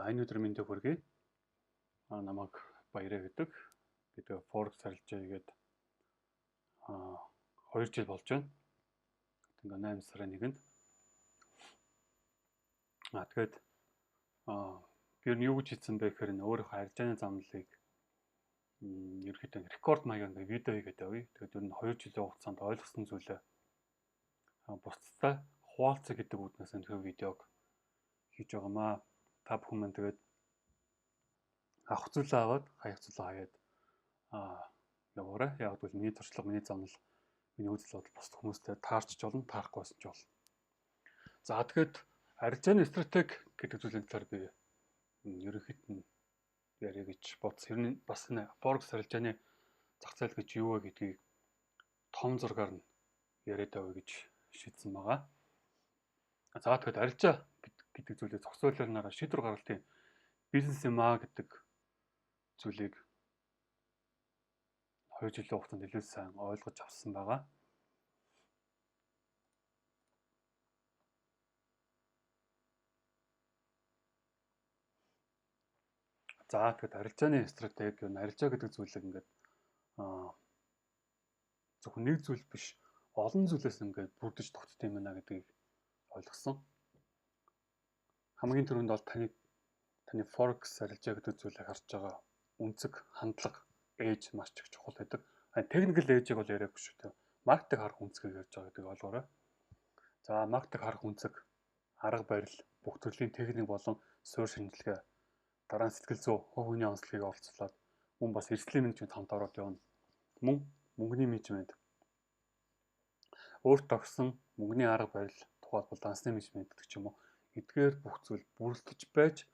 За, энэ өдөр мэндийг хүргэе. Намайг Баяраа гэдэг. Би тэгээ Forex арилжаа хийгээд 2 жил болж байна. Ингээ 8 сарын 1-нд. Тэгээд би юу гэж хэлсэн бэ гэхээр өөрийнхөө арилжааны замналыг ерөнхийдөө рекорд маягаар ингээ видео хийгээд явъя. Тэгээд ер нь 2 жилийн хугацаанд ойлгосон зүйлээ бусдад хуваалцах гэдэг үүднээс энэ видеог хийж байгаамаа. Та бүхэн маань тэгээд авах зүйлээ аваад, хаях зүйлээ хаяад яваарай. Яг бол миний туршлага, миний замнал, миний үзэл бодол бусад хүмүүстэй таарч болно, таарахгүй байсан ч болно. За, тэгэхэд арилжааны стратеги гэдэг зүйлийн талаар би ерөнхийд нь яриа гэж бодсон. Ер нь бас энэ Forex арилжааны зах зээл гэж юу вэ гэдгийг том зургаар нь яриад авъя гэж шийдсэн байгаа. За, тэгэхэд арилжаа гэдэг зүйлийг зохицуулаараа шийдвэр гаргалтын бизнес юм аа гэдэг зүйлийг 2 жилийн хугацаанд илүү сайн ойлгож авсан байгаа. За, тэгэхэд арилжааны стратеги, арилжаа гэдэг зүйлийг ингээд зөвхөн нэг зүйл биш, олон зүйлээс ингээд бүрдэж тогтдог юм байна гэдгийг ойлгосон. Хамгийн түрүүнд бол таны Forex арилжаа гэдэг зүйлийг харж байгаа өнцөг, хандлага, ээж маш их чухал байдаг. Technical edge-ийг бол яриаггүй шүү дээ. Маркетинг харах өнцгийг ярьж байгаа гэдгийг ойлгоорой. За, маркетинг харах өнцөг, арга барил, бүх төрлийн техник болон суурь шинжилгээ, дараа нь сэтгэл зүй, хувь хүний онцлогийг оролцуулаад мөн бас эрсдлийн менежмент хамт ороод явна. Мөн мөнгөний менежмент, өөрт тогсон мөнгөний арга барил, тухайлбал дансны менежмент гэдэг ч юм уу. Эдгээр бүх зүйл бүрэлдэж байж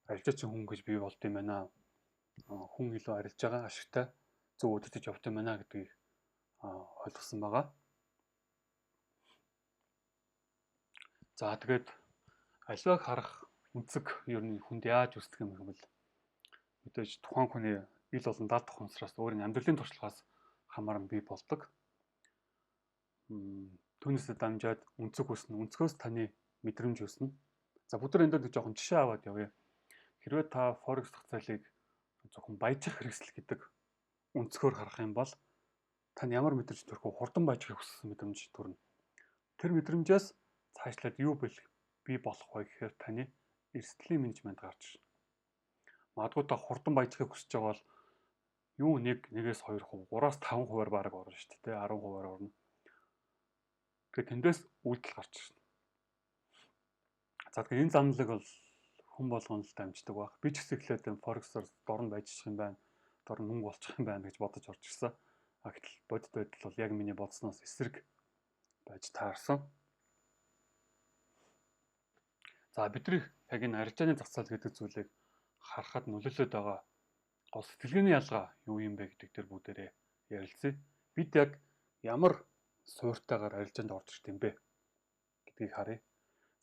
арилжаачин хүн гэж бий болд юм байна. Хүн илүү арилж байгаа ашигтай зөв өдөртөж явд юм байна гэдгийг ойлгосон байгаа. За, тэгээд аливааг харах өнцөг ер нь хүнд яаж үүсдэг юм гэвэл мэдээж тухайн хүний ил болон дал тухамсраас, өөрийн амьдралын туршлагаас хамааран бий болдог. Түүнээсээ дамжаад өнцөг үүснэ. Өнцгөөс таны мэдрэмж үүснэ. За, бүгд энэ дээр жоохон жишээ аваад явъя. Хэрвээ та Forex зах зээлийг зөвхөн баяжих хэрэгсэл гэдэг өнцгөр харах юм бол тань ямар мэдрэмж төрөх вэ? Хурдан баяжихыг хүссэн мэдрэмж төрнө. Тэр мэдрэмжээс цаашлаад юу бий болох вэ гэхээр таны эрсдлийн менежмент гарч ирнэ. Магадгүй та хурдан баяжихыг хүсэж байгаа бол юу 1-ээс 2%, 3-аас 5%-аар бараг орно шүү дээ, 10%-аар орно. Тэгэхээр тэндээс үйлдэл гарч ирнэ. За, тэгэхээр энэ замналыг бол хүн болгоно л дамждаг байх. Би ч гэсэн эхлээд энэ Forex-оор дор нь баяжчих юм байна, дор нь мөнгө болчих юм байна гэж бодож орж ирсэн. Гэтэл бодит байдал бол яг миний бодсноос эсрэг байж таарсан. За, бидний яг энэ арилжааны зах зээл гэдэг зүйлийг харахад нөлөөлөд байгаа гол сэтгэлгээний ялгаа юу юм бэ гэдэг дээр бүгдээрээ ярилцъя. Бид яг ямар суурьтайгаар арилжаанд орж ирд юм бэ гэдгийг харъя.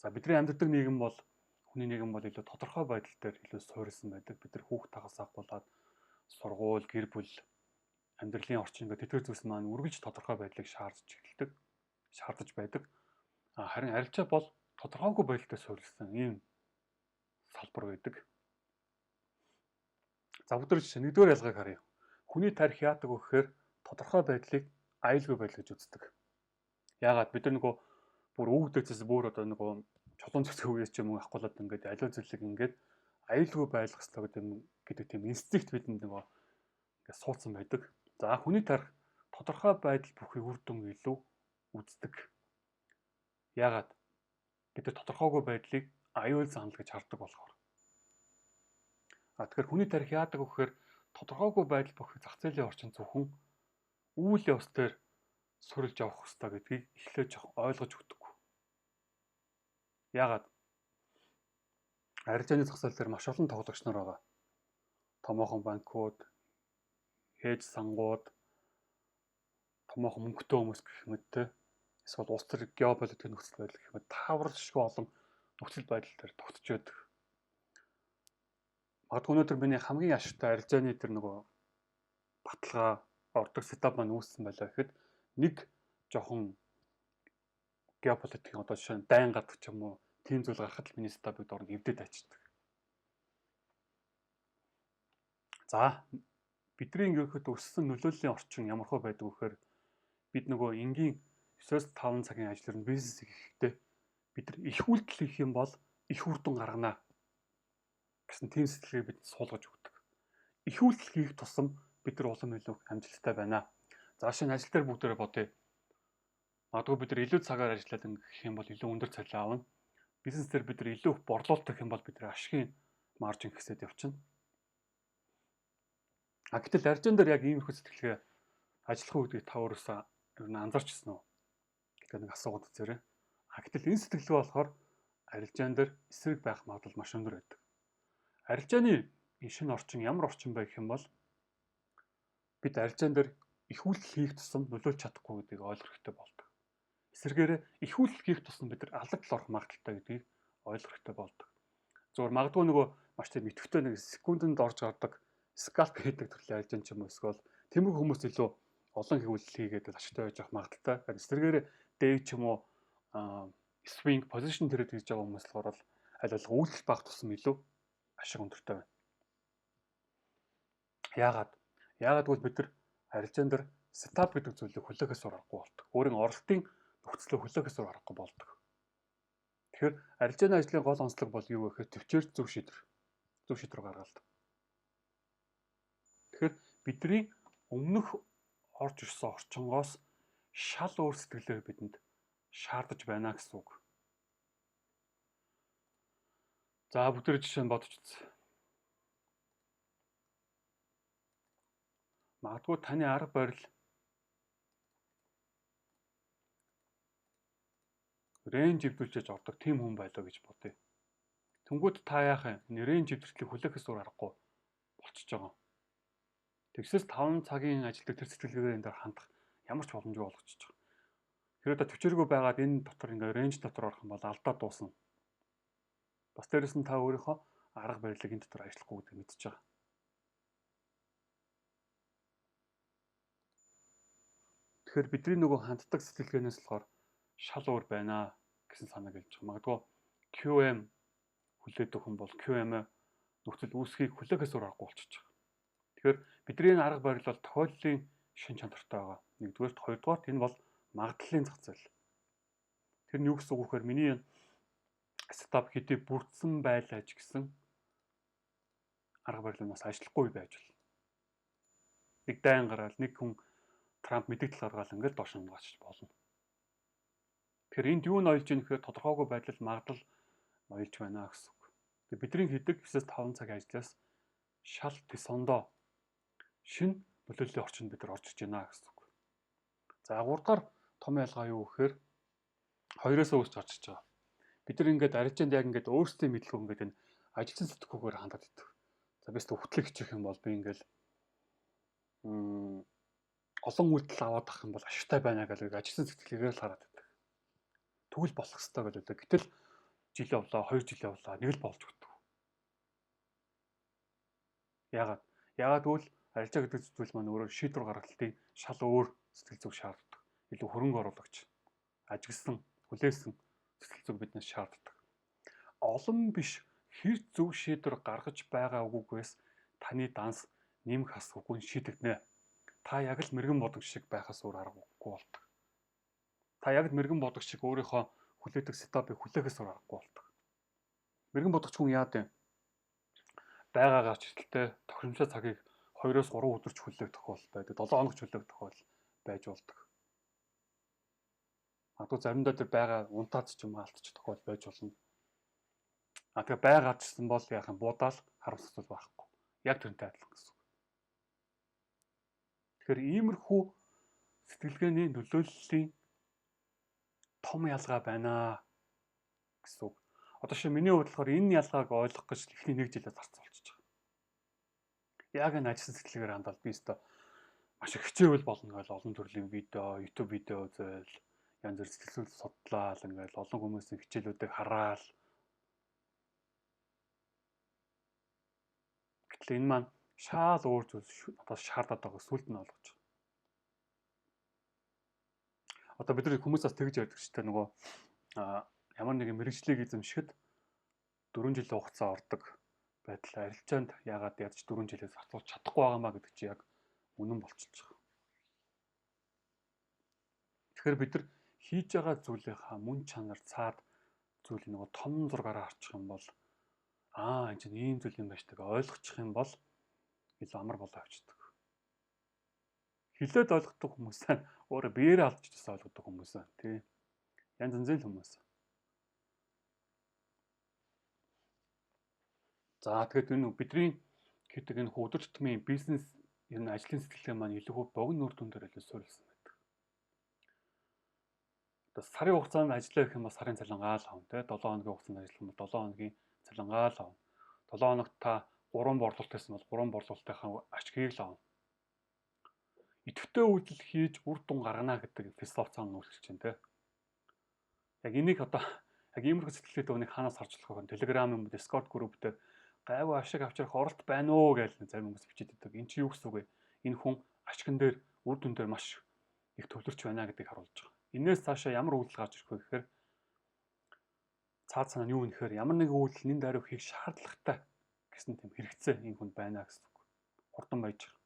За, бидний амьдардаг нийгэм бол хүний нийгэм бол илүү тодорхой байдал дээр илүү суурилсан байдаг. Бид нар хүүхд тагаас ахгуулаад сургууль, гэр бүл, амьдралын орчин гэх тэтгэр зүйлс маань үргэлж тодорхой байдлыг шаардж эхэлдэг, шаардаж байдаг. Харин арилжаа бол тодорхойгүй байдал дээр суурилсан ийм салбар байдаг. За, бүгд жишээ нэгдүгээр ялгааг харъя. Хүний тарих яадаг вэ гэхээр тодорхой байдлыг аюулгүй байдал гэж үздэг. Яагаад бид нар нөгөө бүр өвгдөөцөөс бүр одоо нөгөө чулуун цэцэг үеэс ч юм уу ахгуулаад ингээд аливаа зүйлийг ингээд аюулгүй байлгах хэрэгтэй гэдэг тийм инстинкт бидэнд нөгөө ингээд суудсан байдаг. За, хүний тарих тодорхой байдал бүхий үр дүн илүү үздэг. Яагаад? Бид нар тодорхойгүй байдлыг аюул занал гэж хардаг болохоор. Тэгэхээр хүний тарих яадаг вэ гэхээр тодорхойгүй байдал бүхий зах зээлийн орчин зөвхөн үйл явц дээр суурилж явах ёстой гэдгийг эхлээд жоох ойлгож өгдөг. Яагаад? Арилжааны зах зээл дээр маш олон тоглогч нар байгаа. Томоохон банкуд, хэж сангууд, томоохон мөнгөтэй хүмүүс гэх мэт те. Эсвэл улс төр геополитик нөхцөл байдал гэх мэт тааварлашгүй олон нөхцөл байдал дээр тогтож байдаг. Магадгүй өнөөдөр миний хамгийн ашигтай арилжааны тэр нөгөө баталгаа ордог сетап маань үүссэн байлаа гэхэд нэг жоохон геополитикийн одоо жишээ нь дайн гардаг ч юм уу, тийм зүйл гарахад л миний сетапыг дор нь эвдээд ачдаг. За, бидний ерөнхийдөө өссөн нөлөөллийн орчин ямар хөө байдаг вэ гэхээр бид нөгөө энгийн 9-5 цагийн ажлаар нь бизнес хийхдээ бид нар их үйлдэл хийх юм бол их үр дүн гаргана гэсэн тийм сэтгэлгээ бид суулгаж өгдөг. Их үйлдэл хийх тусам бид нар улам илүү амжилттай байна. За, шинэ ажил дээр бүгдээрээ бодъё. Магадгүй бид нар илүү цагаар ажиллаад ингэх юм бол илүү өндөр цалин авна. Бизнес дээр бид нар илүү их борлуулалт хийх юм бол бид нар ашигын маржин гэсэд явчихна. А гэтэл аржин дээр яг иймэрхүү сэтгэлгээ ажиллах уу гэдгийг та өөрөөсөө ер нь анзаарчихсан уу гэдэг нэг асуугаад үзээрэй. А гэтэл энэ сэтгэлгээ болохоор арилжаан дээр эсрэг байх магадлал маш өндөр байдаг. Арилжааны энэ шинэ орчин ямар орчин бэ гэх юм бол бид арилжаан дээр их үйлдэл хийх тусам нөлөөлж чадахгүй гэдгийг ойлгох хэрэгтэй болдог. Эсвэргээрээ их үйлдэл хийх тусам бид нар алдагдал орох магадлалтай гэдгийг ойлгох хэрэгтэй болдог. Зөвхөн магадгүй нөгөө маш тийм идэвхтэй нэг секундэд орж гардаг scalp хийдэг төрлийн арилжаан ч юм уу эсвэл тиймэрхүү хүмүүс илүү олон их үйлдэл хийгээд ашигтай байж байгаа магадлалтай. Эсвэргээрээ day ч юм уу swing position trade хийж байгаа хүмүүс болохоор аль болох үйлдэл бага тусам илүү ашиг өндөртэй байна. Яагаад? Яагаад гэвэл бид нар арилжаан дээр setup гэдэг зүйлийг хүлээхээс өөр аргагүй болдог. Өөрийн оролтын нөхцөлөө хүлээхээс өөр аргагүй болдог. Тэгэхээр арилжааны ажлын гол онцлог бол юу вэ гэхээр төвчээр зөв шийдвэр. Зөв шийдвэр гаргалт. Тэгэхээр бидний өмнөх орж ирсэн орчингоос шал өөр сэтгэлээр бидэнд шаардаж байна гэсэн үг. За, бүгдээ жишээ нь бодож үзье. Магадгүй таны арга барил range эвдүүлж ордог тийм хүн байлаа гэж бодъё. Тэнгүүд та яах юм? Энэ range эвдрэлтийг хүлээхээс өөр аргагүй болчихж байгаа. Тэгсээс 5 цагийн ажилдаг тэр сэтгэлгээгээр энэ дээр хандах ямар ч боломжгүй болгочихж байгаа. Хэрвээ та төвчээргүй байгаад энэ дотор ингээ range дотор орох юм бол алдаа дуусна. Бас дээрэс нь та өөрийнхөө арга барилыг энэ дотор ажиллахгүй гэдгийг мэдчихэж байгаа. Тэгэхээр бидний нөгөө ханддаг сэтгэлгээнээс болохоор шал өөр байна гэсэн санааг хэлж байгаа. Магадгүй QM хүлээдэг хүн бол QM нөхцөл үүсхийг хүлээхээс өөр аргагүй болчихж байгаа. Тэгэхээр бидний арга барил бол тохиоллын шин чанартай байгаа. Нэгдүгээрт, хоёрдугаарт энэ бол магадлалын зах зээл. Тэр нь юу гэсэн үг вэ гэхээр миний setup хэдий бүрдсэн байлаа ч гэсэн арга барил нь бас ажиллахгүй байж болно. Нэг дайн гараад нэг хүн Трамп мэдээлэл гаргаал ингээл доош нь гарч болно. Тэгэхээр энд юу ноёлж ийн гэхээр тодорхойгүй байдал магадлал ноёлж байна гэсэн үг. Тэгээ бидний хийдэг 9-5 цагийн ажлаас шал тэсондоо шинэ нөлөөллийн орчинд бид нар орж иж байна гэсэн үг. За, 3 дахь том ялгаа юу гэхээр хоёроос үүсч гарч иж байгаа. Бид нар ингээд арилжаанд яг ингээд өөрсдийн мэдлэг ингээд энэ ажилтсан сэтгүүгээр хандаад идэх. За, би өстө хөтлөх хичих юм бол би ингээд олон үйлдэл аваад ах юм бол ашигтай байна гэж ажилтсан сэтгэлгээгээр л хараад байдаг. Тэгвэл болох ёстой гэж үлээ. Гэтэл жил явлаа, 2 жил явлаа, нэг л болж өгдөг. Яагаад? Яагаад гэвэл арилжаа гэдэг зүйл маань өөрөө шийдвэр гаргалтын шал өөр сэтгэл зүг шаарддаг. Илүү хөрөнгө оруулагч, ажигласан, хүлээсэн сэтгэл зүг биднээс шаарддаг. Олон биш хэр зөв шийдвэр гаргаж байгаа үгүйгээс таны данс нэмэх хас үгүй шийдэгдэнэ. Та яг л мэрэгэн бодог шиг байхаас өөр арга үгүй болдог. Та яг л мэрэгэн бодог шиг өөрийнхөө хүлээдэг setup ыг хүлээхээс өөр аргагүй болдог. Мэрэгэн бодогч хүн яад юм? Байгаагаар ч эрсдэлтэй тохиромжтой цагийг 2-оос 3 өдөр ч хүлээх тохиолдол байдаг. 7 хоног ч хүлээх тохиолдол байж болдог. Магадгүй заримдаа тэр байгаа унтаад ч юм алдчих тохиолдол байж болно. А тэгээ байгаад чсэн бол яах юм, буудаал харамсах зүйл байхгүй. Яг тэрнтэй адилхан гэсэн үг. Тэгэхээр иймэрхүү сэтгэлгээний нөлөөллийн том ялгаа байна гэсэн үг. Одоо шинэ миний хувьд болохоор энэ ялгааг ойлгох гэж эхний нэг жилээ зарцуулчихж байгаа. Яг энэ ажилласан сэтгэлгээр хандаад би өстө маш их хичээвэл болно гэж олон төрлийн видео, YouTube видео үзэл, янз бүр сэтгэл зүйн судлаал, ингээл олон хүмүүсийн хичээлүүдийг хараал. Гэтэл энэ маань шаал өөр зүйл надаас шаардаад байгаа сүлд нь ойлгож байгаа. Одоо бид нар хүмүүс бас тэгж ярьдаг ч гэдэг нөгөө ямар нэгэн мэрэгжлийг эзэмшихэд 4 жилийн хугацаа ордог. байдал арилжаанд яагаад ядч 4 жилээс зарцуулж чадахгүй байгаа маа гэдэг чи яг үнэн болчихж байгаа. Тэгэхээр бид нар хийж байгаа зүйлийнхаа мөн чанар цаад зүйлийг нөгөө том зургаараа харчих юм бол энэ чинь ийм зүйл юм байна штэ ойлгочих юм бол илүү амар болоо авчдаг. Хилээд ойлгодог хүмүүс нь өөрөө биеэрээ алдчихсан ойлгодог хүмүүс байна тий. Янз янзын хүмүүс. За тэгэхээр энэ бидний гэдэг энэ өдөр тутмын бизнес ер нь ажлын сэтгэлгээ маань илүү богино үр дүн дээр илүү суурилсан байдаг. Одоо сарын хугацаанд ажиллах гэх юм бол сарын цалингаа л авна тий. 7 хоногийн хугацаанд ажиллах юм бол 7 хоногийн цалингаа л авна. 7 хоногт та 3 борлуулалт хийсэн бол 3 борлуулалтынхаа ашгийг л авна. Идэвхтэй үйлдэл хийж үр дүн гаргана гэдэг философи цаана үйлчлэж байна тий. Яг энийг одоо яг иймэрхүү сэтгэлгээтэй хүнийг хаанаас харж болох вэ? Telegram юм уу, Discord group дээр гайгүй ашиг авчрах оролт байна уу гэж зарим хүмүүс бичээд байдаг. Энэ чи юу гэсэн үг вэ? Энэ хүн ашигн дээр үр дүн дээр маш их төвлөрч байна гэдгийг харуулж байгаа. Энээс цаашаа ямар үйлдэл гарч ирэх вэ гэхээр цаад санаа нь юу вэ гэхээр ямар нэгэн үйлдэл нэн даруй хийх шаардлагатай гэсэн тийм хэрэгцээ энэ хүнд байна гэсэн үг. Хурдан байж байгаа.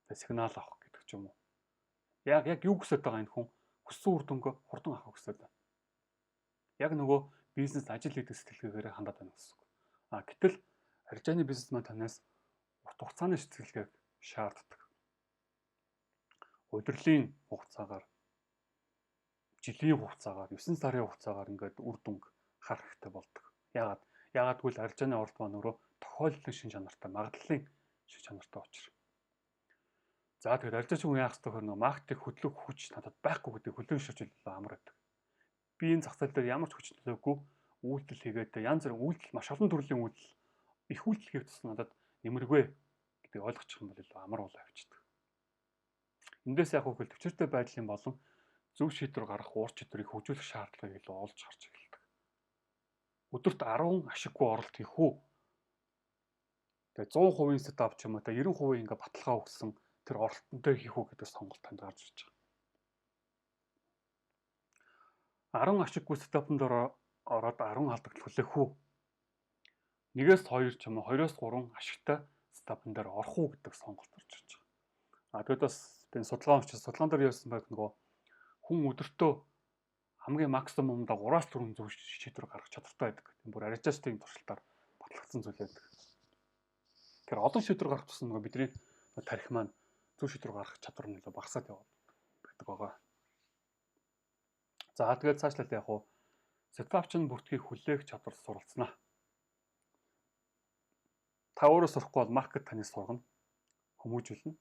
Тэгээ сигнал авах гэдэг ч юм уу. Яг юу хүсэж байгаа энэ хүн хүссэн үр дүнгээ хурдан авах хүсэж байна. Яг нөгөө бизнес ажил хийдэг сэтгэлгээгээр хандаад байна гэсэн үг. Гэтэл арилжааны бизнес маань танаас урт хугацааны сэтгэлгээг шаарддаг. Удирлын хугацаагаар, жилийн хугацаагаар, 9 сарын хугацаагаар ингээд үр дүнг харах хэрэгтэй болдог. Яагаад? Яагаад гэвэл арилжааны оролт маань өөрөө тохиолдлын шин чанартай, магадлалын шин чанартай учраас. За тэгэхээр арилжаач хүн яах ёстой гэхээр нөгөө маркетинг хөдлөх хүч надад байхгүй гэдэг хүлээн ширж амар байдаг. Би энэ зах зээл дээр ямар ч хүч нөлөөгүй үйлдэл хийгээд янз бүрийн үйлдэл маш олон төрлийн үйлдэл их үйлдэл хийх тусам надад нэмэргүй гэдгийг ойлгочих юм бол илүү амар болоо явчихдаг. Эндээс яг хөө төвчөртэй байдлын болон зөв шийдвэр гаргах уур чадварыг хөгжүүлэх шаардлагыг илүү олж харж эхэлдэг. Өдөрт 10 ашиггүй оролт хийх үү? Тэгээ 100% setup ч юм уу, тэгээ 90% ингээ баталгаа өгсөн тэр оролтон дээр хийх үү гэдэг сонголт танд гарч ирж байгаа. 10 ашиггүй setup-н дээр ороод 10 алдагдал хүлээх үү? 1-ээс 2 ч юм уу, 2-оос 3 ашигтай setup-н дээр орох уу гэдэг сонголт орж ирж байгаа. А тэгэд бас би судалгаа уншиж судалгаан дээр яасан байг нөгөө хүн өдөртөө хамгийн максимумдаа 3-4 зөв шийдвэр гаргах чадвартай байдаг. Тийм бүр арилжаач тийм туршилтаар батлагдсан зүйл байдаг. Тэгэхээр олон шийдвэр гаргах тусам нөгөө бидний тарих маань зөв шийдвэр гаргах чадвар нь илүү багасаад яваад байдаг байгаа. За тэгээд цаашлаад яг уу setup чинь бүртгэхийг хүлээх чадвар суралцнаа. Та өөрөө сурахгүй бол маркет таны сургана. Хүмүүжүүлнэ.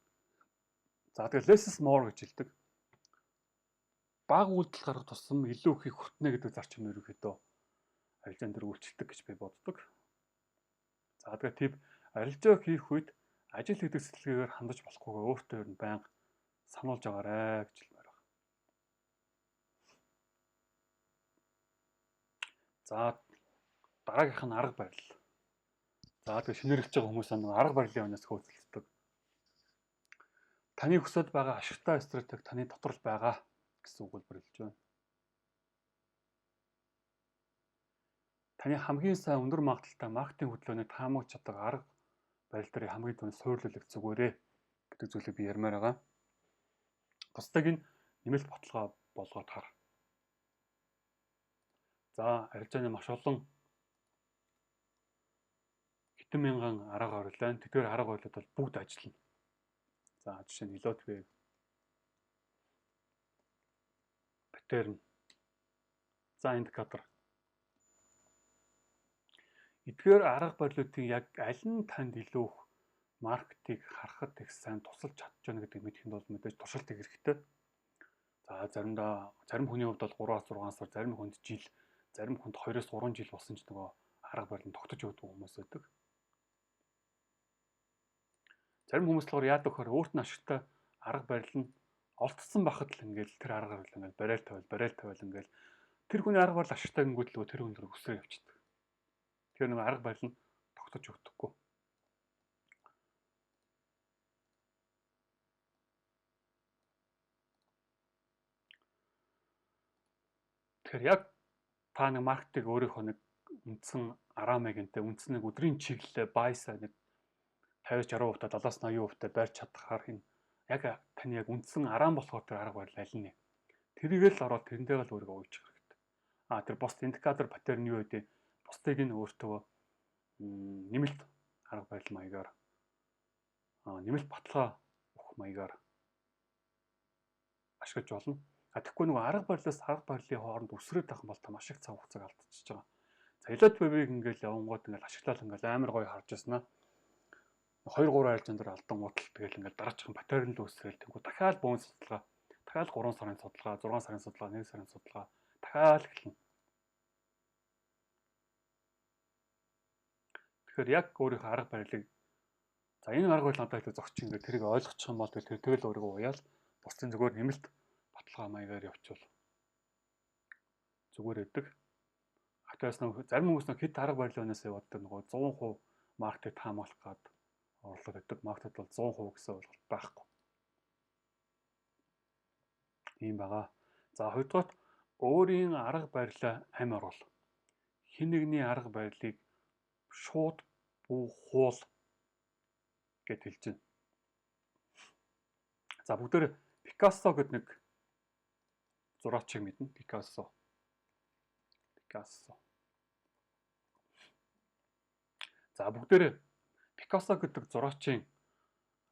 За тэгээд less is more гэж хэлдэг. Бага үйлдэл гаргах тусам илүү их хүртнэ гэдэг зарчим ерөнхийдөө арилжаан дээр үйлчлдэг гэж би боддог. За тэгээд тийм арилжаа хийх үед ажил хийдэг сэтгэлгээгээр хандаж болохгүйгээ өөртөө ер нь байнга сануулж байгаарэ гэж хэлмээр байна. За дараагийнх нь арга барил. За тэгээд шинээр эхэлж байгаа хүмүүс нэг арга барилын өнөөс хөөцөлддөг. Таны хүсэж байгаа ашигтай стратеги таны дотор л байгаа гэсэн өгүүлбэр хэлж байна. Таны хамгийн сайн өндөр магадлалтай маркетинг хөдөлгөөний таамаглаж чаддаг арга барил дээр хамгийн түрүүнд суйрлуулах зүгээрээ гэдэг зүйлийг би ярмаар байгаа. Бусдыг нь нэмэлт баталгаа болгоод хар. За арилжааны маш олон хэдэн мянган арга барил байна. Тэдгээр арга барилууд бол бүгд ажиллана. За жишээ нь Elliott Wave, pattern, за индикатор. Эдгээр арга барилуудын яг аль нь танд илүү их маркетинг харахад их сайн тусалж чадж байна гэдгийг мэдэхэд бол мэдээж туршилт хийх хэрэгтэй. За заримдаа зарим хүний хувьд бол 3-6 сар, зарим хүнд жил, зарим хүнд 2-3 жил болсон ч нөгөө арга барил нь тогтож өгдөг хүмүүс байдаг. Зарим хүмүүс болохоор яадаг вэхээр өөрт нь ашигтай арга барил нь олдсон байхад л ингээл тэр арга барил ингээл барайл тавиал, барайл тавиал ингээл тэр хүний арга барил ашигтай гингүүд л тэр хүн рүү өсрөө явчихдаг. Тэгэхээр нөгөө арга барил нь тогтож өгдөггүй. Тэгэхээр яг та нэг маркетинг өөрийнхөө нэг үндсэн араамыг энтэй үндсэн нэг өдрийн чиглэлээ байсаа нэг 50 60% та 70-аас 80% та барьж чадхаар энэ яг таны яг үндсэн араам болохоор тэр арга барил аль нь вэ? Тэрийг л ороод тэрнтэйгээ л өөрийгөө уйчих хэрэгтэй. А тэр бус индикатор паттерн юу гэдэг бусдыг нь өөртөө нэмэлт арга барил маягаар нэмэлт баталгаа өгөх маягаар ашиглаж болно. А тэгэхгүй нөгөө арга барилаас арга барилын хооронд үсрээд байх юм бол та маш их цаг хугацааг алдчихж байгаа. За Elliott Wave-ийг ингээл явангууд ингээл ашиглал ингээл амар гоё харж байснаа 2 3 арилжаан дээр алдангууд л тэгэл ингээл дараачихын паттерн л үүсрээл тэгвэл дахиад бөөн судалгаа, дахиад 3 сарын судалгаа, 6 сарын судалгаа, 1 сарын судалгаа дахиад эхэлнэ. Тэгэхээр яг өөрийнхөө арга барилыг за энэ арга барил надад илүү зогч ингээд тэрийг ойлгочих юм бол тэгэл өөрийгөө уяал бусдын зүгээр нэмэлт баталгаа маягаар явуучвал зүгээр өгдөг. Хатаас нэг зарим хүмүүс нэг хэд арга барилын өнөөс яваад нөгөө 100% маркетыг таамаглах гад орлого өгдөг. Маркетд бол 100% гэсэн ойлголт байхгүй. Ийм байгаа. За хоёрдугаарт өөрийн арга барилаа амь оруул. Хэн нэгний арга барилыг шууд бүү хуул гэд хэлж байна. За бүгдээр Пикассо гэдэг нэг зураачийг мэднэ. Пикассо. Пикассо. За бүгдээрээ Пикассо гэдэг зураачийн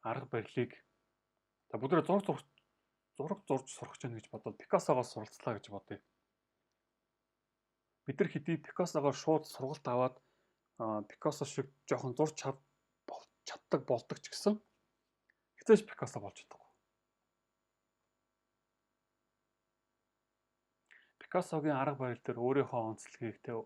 арга барилыг за бүгдээрээ зураг зурж сурах гэж байна гэж бодвол Пикассогоос суралцлаа гэж бодъё. Бид нар хэдий Пикассогоор шууд сургалт аваад Пикассо шиг жоохон зурж чаддаг болдог ч гэсэн хэзээ ч Пикассо болж чадахгүй. Пикассогийн арга барил дээр өөрийнхөө онцлогийг те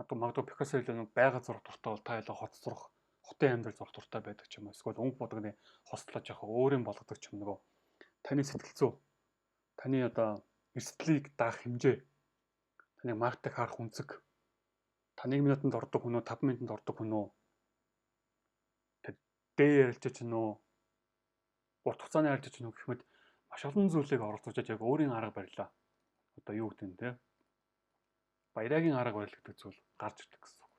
магадгүй Пикассо илүү нэг байгаль зурах дуртай бол та илүү хот зурах, хотын амьдрал зурах дуртай байдаг ч юм уу. Эсвэл өнгө будагны хослоо жоох өөрийн болгодог ч юм нөгөө таны сэтгэл зүй, таны одоо эрсдлийг даах хэмжээ, таны маркетинг харах үнцэг, та 1 минутанд ордог хүн үү, 5 минутанд ордог хүн үү, дээр ярилж чинь үү, урт хугацааны ярилж чинь үү гэх мэт маш олон зүйлийг оролцуулж яг өөрийн арга барилаа. Одоо юу гэдэг нь те баярагийн арга барил гэдэг зүйл гарч ирдэг гэсэн үг.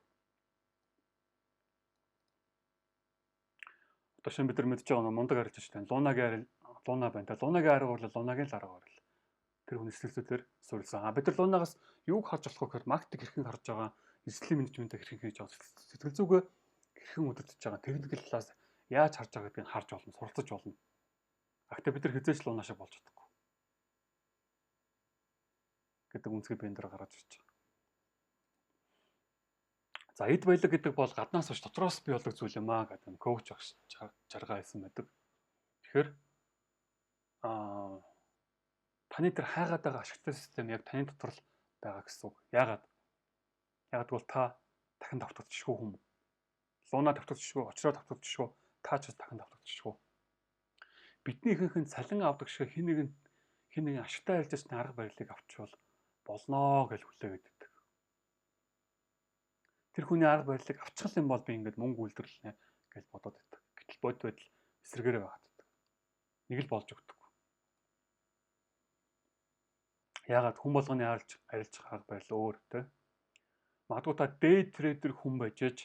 Одоо шинэ бид нар мэдж байгаа нь мундаг арилжаач тань Лунагийн Луна байна. Та Лунагийн арга барил Лунагийн л арга барил. Тэр хүний сэтгэл зүйдээр суурилсан. А бид нар Лунагаас юуг харж болох вэ гэхээр маркетинг хэрхэн харж байгаа, эрсдлийн менежментийг хэрхэн хийж байгаа, сэтгэл зүгээ хэрхэн удирдах байгаа, техникэл талаас яаж харж байгаа гэдгийг харж болно, суралцаж болно. А гэхдээ бид нар хэзээ ч Луна шиг болж чадахгүй гэдэг үнцгийг би энэ дээр гаргаж ирж байгаа. За эд баялаг гэдэг бол гаднаас биш дотроос бий болдог зүйл юм аа гэдэг коуч багш жаргаа хэлсэн байдаг. Тэгэхээр таны тэр хайгаад байгаа ашигтай систем яг таны дотор л байгаа гэсэн үг. Яагаад? Яагаад гэвэл та дахин давтагдчихгүй хүн. Луна давтагдчихгүй, очроо давтагдчихгүй, та ч дахин давтагдчихгүй. Бидний ихэнх нь цалин авдаг шиг хэн нэгэн ашигтай арилжаачны арга барилыг авчвал болноо гэж хүлээгээд байдаг. Тэр хүний арга барилыг авчих юм бол би ингээд мөнгө үйлдвэрлэнэ гэж бодоод байдаг. Гэтэл бодит байдал эсрэгээрээ байгаад байдаг. Нэг л болж өгдөг. Яагаад хүн болгоны арилжах арга барил өөр те. Магадгүй та day trader хүн байж ээж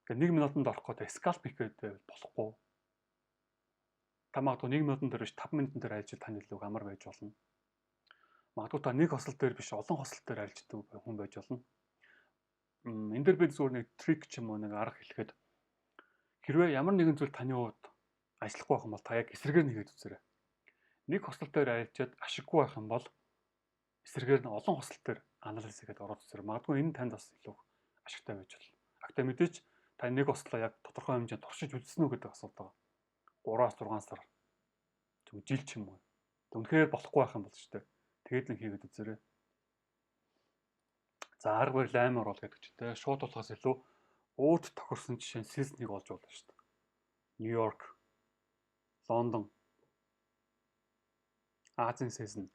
ингээд 1 минутанд орох гэдэг scalp хийхэд болохгүй. Та магадгүй 1 минутан дээр биш 5 минутан дээр арилжвал тань илүү амар байж болно. Магадгүй та нэг хосол дээр биш олон хосол дээр арилждаг хүн байж болно. Энэ дээр би зүгээр нэг trick ч юм уу нэг арга хэлэхэд хэрвээ ямар нэгэн зүйл таны хувьд ажиллахгүй байх юм бол та яг эсрэгээр нь хийгээд үзээрэй. Нэг хосол дээр арилжаад ашиггүй байх юм бол эсрэгээр нь олон хосол дээр анализ хийгээд ороод үзээрэй. Магадгүй энэ танд бас илүү ашигтай байж болно. Гэхдээ мэдээж та нэг хослоо яг тодорхой хэмжээнд туршиж үзсэн үү гэдэг асуулт байгаа. 3-6 сар зөв жил ч юм уу. Үнэхээр болохгүй байх юм бол шүү дээ. Тэгээд л хийгээд үзээрэй. За арга барил амар оруул гэдэг чинь те шууд болохоос илүү ууд тохирсон жишээ нь season-ыг олж болно шүү дээ. Нью-Йорк, Лондон, Азийн season.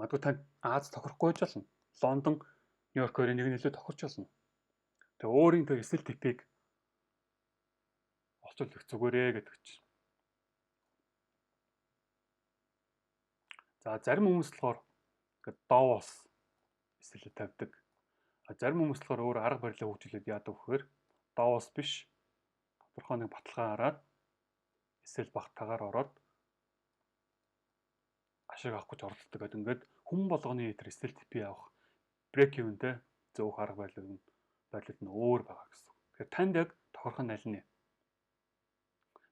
Магадгүй танд Аз тохирохгүй байж болно. Лондон, Нью-Йорк хоёрын нэг нь илүү тохирч болно. Тэгээ өөрийн тэр эсэл типийг олчвол их зүгээрээ гэдэг чинь. За зарим хүмүүс болохоор ингээд доовоос эсэлээ тавьдаг. Зарим хүмүүс болохоор өөр арга барилаа хөгжүүлээд яадаг вэхээр доовоос биш тодорхой нэг баталгаа хараад эсвэл багтаагаар ороод ашиг авах гэж оролддог гэдэг. Ингээд хүн болгоны тэр SL TP авах break even-тэй зөөх арга барилууд нь өөр байгаа гэсэн. Тэгэхээр танд яг тохирох нь аль нь вэ?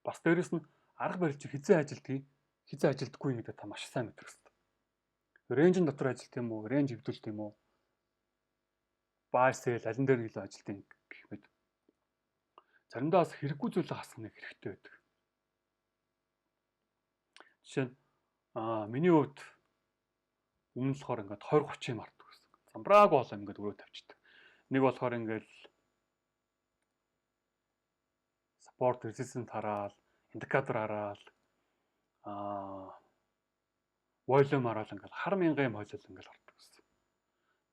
Бас дээрэс нь арга барил чи хэзээ ажилтгийг, хэзээ ажилдаггүй гэдэг та маш сайн мэдэх хэрэгтэй. Range ийн дотор ажилт юм уу, range эвдүүлт юм уу? Buy sell аль нь дээр илүү ажилтیں гэх мэт. Заримдаа бас хэрэггүй зүйлээ хасах нэг хэрэгтэй байдаг. Жишээ нь миний хувьд өмнө нь болохоор ингээд 20 30 юм арддаг гэсэн. Замбрааг болоо ингээд өрөө тавьчихдаг. Нэг болохоор ингээд support resistance хараал, индикатор хараал, volume хараал ингээд хар мянган юм хойлол ингээд ордог гэсэн.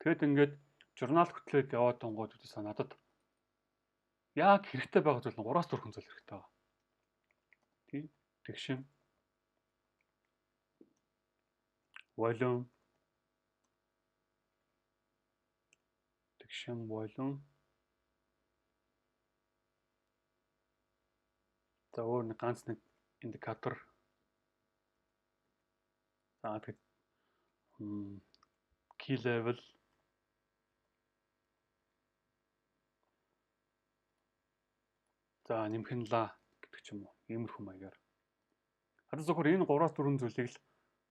Тэгэд ингээд журнал хөтлөөд яваад тунгууд үдээсээ надад яг хэрэгтэй байгаа зүйл нь 3-4 зүйл хэрэгтэй байгаа. Тийм. Тэгшин. Volume. Тэгшин volume. За өөр нэг ганц нэг индикатор. За тэгэд key level, за нэмэх нь ла гэдэг ч юм уу. Иймэрхүү маягаар. Одоо зөвхөн энэ 3-4 зүйлийг л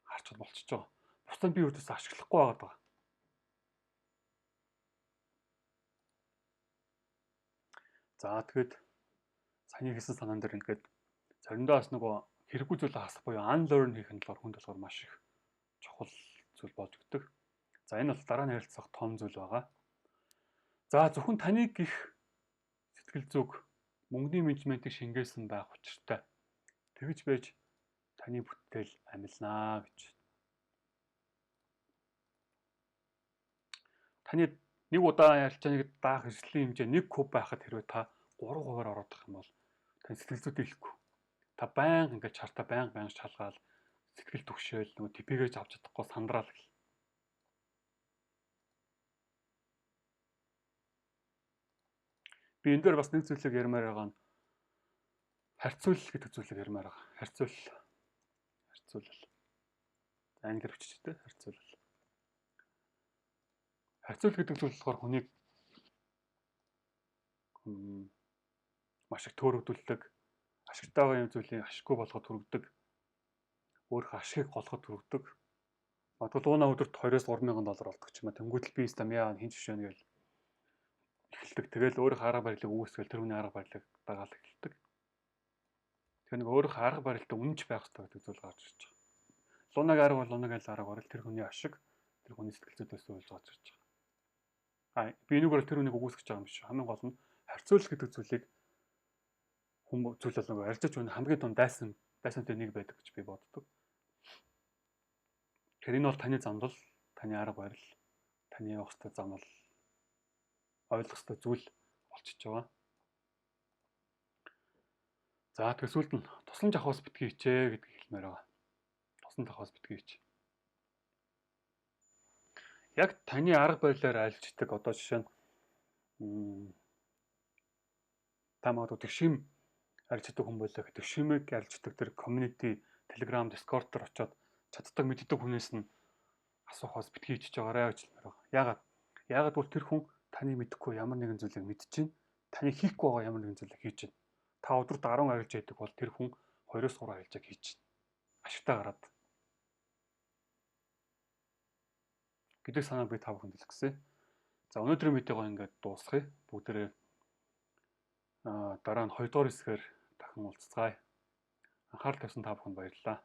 харчхад болчихж байгаа. Бусдыг би өөртөөсөө ашиглахгүй байгаад байгаа. За тэгэд саяны хэлсэн санаан дээр ингээд заримдаа бас нөгөө хэрэггүй зүйлээ хасах буюу unlearn хийх нь болохоор хүнд болохоор маш их чухал зүйл болж өгдөг. За энэ бол дараа нь ярилцах том зүйл байгаа. За зөвхөн таныг их сэтгэл зүг мөнгөний менежментийг шингээсэн байх учиртай. Тэгж байж таны бүтээл амилнаа гэж. Таны нэг удаа ярилцааныг даах эрсдлийн хэмжээ 1 куб байхад хэрвээ та 3% ороодох юм бол тань сэтгэл зүйд ийлэхгүй. Та байнга ингээд чартаа байнга байнга шалгаал сэтгэл түгшээл нөгөө типэгээ авч чадахгүй сандраал гэл. Би энэ дээр бас нэг зүйлийг ярмаар байгаа нь харьцуулал гэдэг зүйлийг ярмаар байгаа. Харьцуулал. Харьцуулал. За англиар бичиж тэ харьцуулал. Харьцуулал гэдэг зүйл болохоор хүнийг маш их төөрөгдүүлдэг, ашигтай байгаа юм зүйлийг ашиггүй болгоход хүргэдэг, өөрийнхөө ашигыг голоход хүргэдэг. Магадгүй лууна өдөрт 2-3 мянган доллар олдог ч юм а. Тэнгүүтэл би стамяа хин ч жишээ нь гэл эхэлдэг. Тэгэл өөрийнхөө арга барилыг үүсгэл тэр хүний арга барилыг дагаал эхэлдэг. Тэгэхээр нэг өөрийнхөө арга барилтай үнэнч байх хэрэгтэй гэдэг зүйл гарч ирж байгаа. Лунаг арга бол лунаг аль арга барил тэр хүний ашиг, тэр хүний сэтгэл зүйдээс үйлж гарч ирж байгаа. Би энэгээр тэр хүнийг үгүйсгэж байгаа юм биш. Хамгийн гол нь харьцуулал гэдэг зүйлийг хүм зүйл бол нөгөө арилжаач хүн хамгийн том дайсантай нэг байдаг гэж би боддог. Тэгэхээр энэ бол таны замдал, таны арга барил, таны явах ёстой зам бол ойлгох ёстой зүйл болчихж байгаа. За тэгэхээр сүүлд нь тусламж авахаас битгий хичээ гэдгийг хэлмээр байгаа. Тусламж авахаас битгий хич. Яг таны арга барилаар альждаг одоо жишээ нь та магадгүй тэгшим арилждаг хүн болоо тэгшимэг арилждаг тэр community Telegram, Discord дээр очиод чаддаг мэддэг хүнээс нь асуухаас битгий хичж байгаарай гэж хэлмээр байгаа. Яагаад? Яагаад бол тэр хүн таны мэдэхгүй ямар нэгэн зүйлийг мэдчихээн. Таны хийхгүй байгаа ямар нэгэн зүйлийг хийж чинь. Та өдөрт 10 арилж яадаг бол тэр хүн 2-3 арилжааг хийж чинь. Ашигтай гараад. Гэдэг санааг би та бүхэнд хэлэх гэсэн. За өнөөдрийн видеогоо ингээд дуусгая. Бүгдээрээ дараа нь 2 дугаар хэсгээр дахин уулзцгаая. Анхаарал тавьсан та бүхэнд баярлалаа.